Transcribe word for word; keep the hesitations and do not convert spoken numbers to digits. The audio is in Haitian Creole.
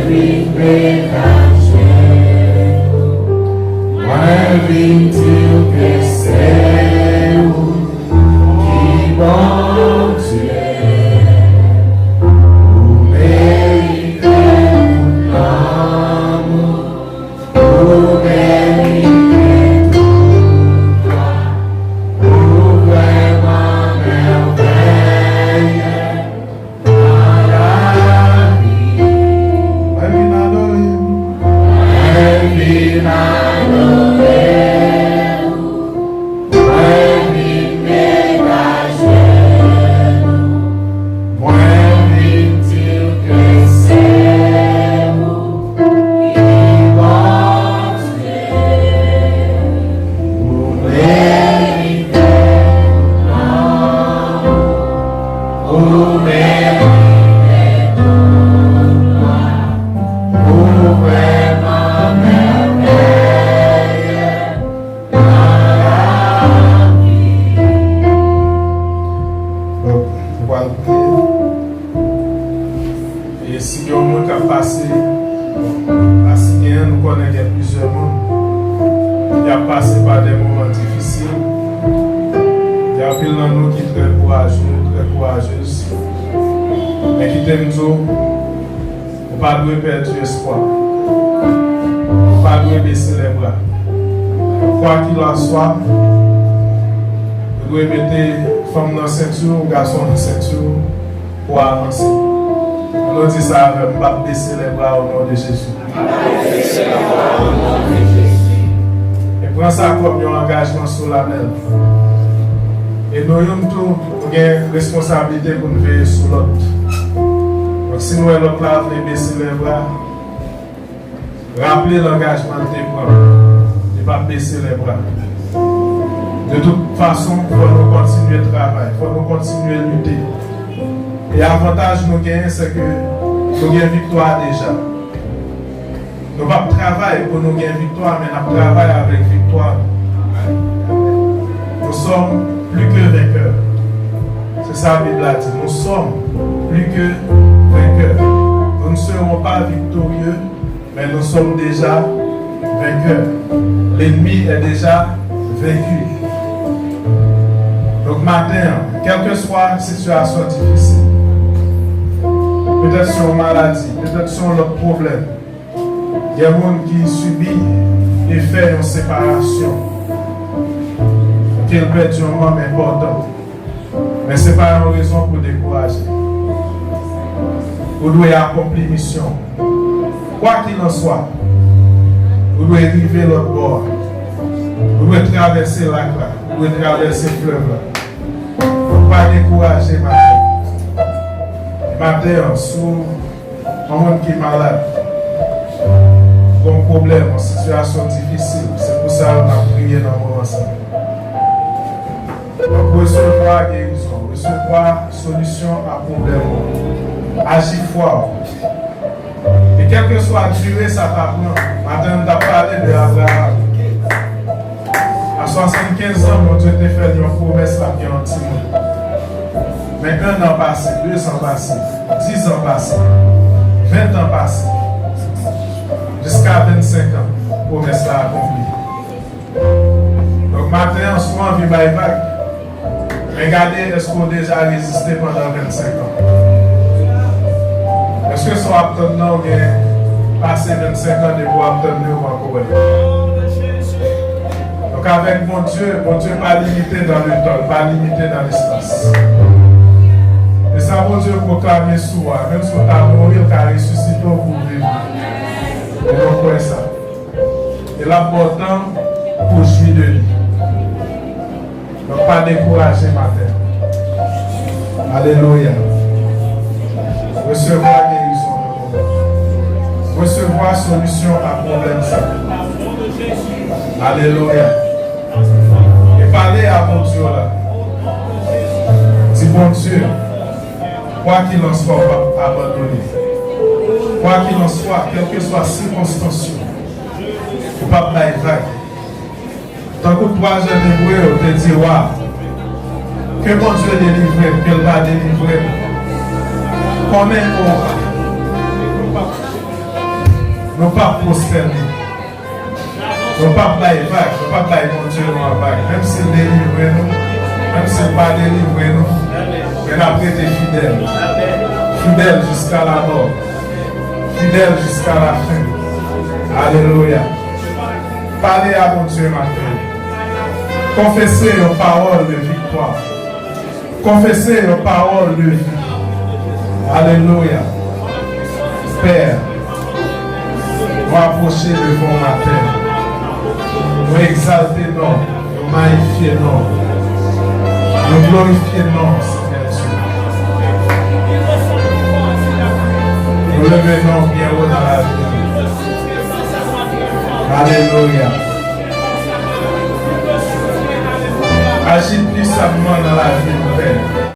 Vin degaje ou, mwen vin di w ke se ou ki Bondye. Ou merite tout lanmou, ou merite tout glwa, ou vrèman mèvèye. Nan lavi, mwen vin adore w. Mwen vin adore w. Mwen vin degaje nou. Mwen vin di w ke se ou ki Bondye. Ou merite tout lanmou. Ou merite tout glwa, ou vrèman mèvèye nan lavi. Donk, nou pral priye. E si gen yon moun k ap pase, pa si genyen, nou konnen gen plizyè moun ki ap pase pa de moman difisil. Gen anpil nan nou ki trè kouraje, trè kourajez. Men kite m di w, ou pa dwe pèdi espwa. Ou pa dwe bese lèbra. Kwa qu'il en soit, ou dwe mete fanm nan senti w, gason nan senti w, pou avanse. Ann nou di sa avè m, m p ap bese lèbra o non de Jezi. E pran sa kòm yon angajman solanèl. E nou youn tou, nou gen responsablite pou n veye sou lòt. Donk, si n wè lòt la vle bese lèbra, raple l angajman l te pran. Li p ap bese lèbra. De tout fason, fò nou kontinye travay, fò nou kontinye lite. E avantaj nou genyen, se ke nou gen viktwa deja. Nou p ap travay pou nou gen viktwa, men n ap travay avèk viktwa nou. Nous sommes plus que vainqueurs. Se sa Bib la di. Nous sommes plus que vainqueurs. Nous ne serons pas victorieux, mais nous sommes déjà vainqueurs. L'ennemi est déjà vaincu. Donk, maten an, kèlkeswa sitiyasyon difisil, petèt se yon maladi, petèt se yon lòt pwoblèm, gen moun ki sibi efè yon separasyon, ke l pèdi yon manm enpòtan. Men se pa yon rezon pou dekouraje. Ou dwe akonpli misyon w. Kwa qu'il en soit, ou dwe rive lòt bò a. Ou dwe travèse lak la. Ou dwe travèse flèv la. Ou pa dekouraje maten. Maten an, si w yon moun ki malad, gon pwoblèm, yon sitiyasyon difisil, se pou sa n ap priye nan moman sa. Donk, resevwa gerizon, resevwa solisyon a pwoblèm ou. Aji fwa w. E kèlkeswa dire sa ta pran, maten an n t ap pale de Abraram. A swasannkenz zan, Bondye te fè l yon pwomès l ap gen yon timoun. Men en an pase, de zan pase, diz an pase, ven an pase, jiska vennsenk an, pwomès la akonpli. Donk, maten an, si w anvi bay vag, men gade, èske w deja reziste pandan vennsenk an? Èske sa w ap tann nan, ou gen pase vennsenk an depi w ap tann li, ou pako wè l? Donk, avèk Bondye, Bondye pa limite nan letan, li pa limite nan lespas. E sa Bondye pwoklame sou ou a, menm si w ta mouri, l ka resisite w pou w viv. E nou kwè sa. E l ap ba w tan pou w jwi de li. Donk, pa dekouraje maten. Alelouya. Resevwa gerizon nan moman. Resevwa solisyon a pwoblèm sa. Alelouya. E pale a Bondye w la. Di, Bondye, kwa qu'il en soit, ou p ap abandone. Kwa qu'il en soit, kèlkeswa sikonstans yo, ou p ap bay vag. Tankou twa jèn Ebre yo te di wa, ke Bondye delivre m, ke l pa delivre m, kòm en owa. Nou p ap pwostène. Nou p ap bay vag. Nou p ap bay Bondye nou an vag. Menm si l delivre nou, menm si l pa delivre nou, men n ap rete fidèl. Fidèl jiska lamò. Fidèl jiska lafen. Alelouya. Pale a Bondye maten. Konfese yon pawòl de viktwa. Konfese yon pawòl de vi. Alelouya. Pè, nou apwoche devan w maten. Nou egzalte non, nou mayifye non, nou glorifye non, Senyè Dye. Nou leve non byen wo nan lavi nou. Alelouya. Aji pwisamman nan lavi nou, Pè.